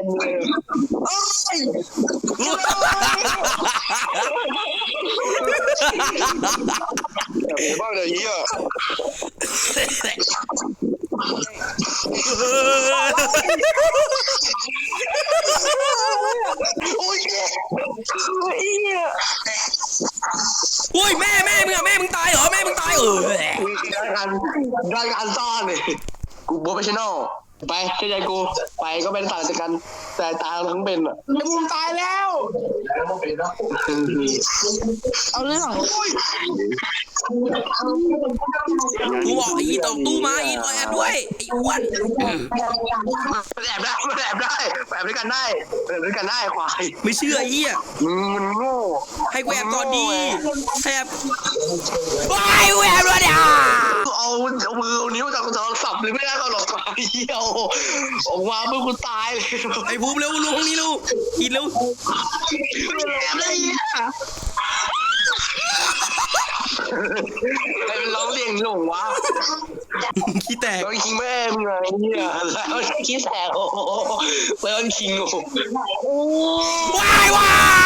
ໂອ້ຍ ເປັນບ້າເດີເຮີ້ຍ. ໂອ້ຍ ເຈັບ ເອີຍ ໂອ້ຍ ແມ່ ແມ່ມຶງອະ ແມ່ມຶງຕາຍເຫລໍ ແມ່ມຶງຕາຍ ເອີຍ ດ້ານການ ດ້ານການສ້າງນີ້ ກູໂປຣເຟສຊັນນໍ ໄປ ເຊື່ອໃຈກູ ໄປກໍໄປຕາຍຄືກັນ ແຕ່ຕາຍທັງເປັນອະ ແຕ່ມຶງຕາຍແລ້ວ ເອົາເລື່ອງ ກູບອກໄອ້ອີ່ຕອກຕູ້ມາ ອີ່ຂໍແອບດ້ວຍ ໄອ້ອ້ວນ ມັນແອບໄດ້ ມັນແອບໄດ້ ແອບດ້ວຍກັນໄດ້ ແອບດ້ວຍກັນໄດ້ ຄວາຍ ໄມ່ເຊື່ອໄອ້ເຫຍ ມຶງມັນໂງ່ ໃຫ້ກູແອບກ່ອນດີ ແຊບ ວ້າຍ ກູແອບແລ້ວເດ ເອົາ ເອົາມື ເອົານິ້ວຈາກໂທລະສັບເລີຍ ບໍ່ໄດ້ເອົາຫຼອກ ຄວາຍ ເອົາອອກມາເບິ່ງ ກູຕາຍເລີຍ ໄອ້ພູມເລັວ ລົງຫ້ອງນີ້ເລັວ ຂີດເລັວ ແອບເລີຍ ໃຫ້ມັນຮ້ອງລຽງຫຼົງວະ ຂີ້ແຕກ ລອງຄິງແມ່ມຶງໄງເນຍ ລອງຄິງແຕກ ໂອ້ໂຫ ລອງຄິງ ໂອ້ ວ້າຍ ວ້າ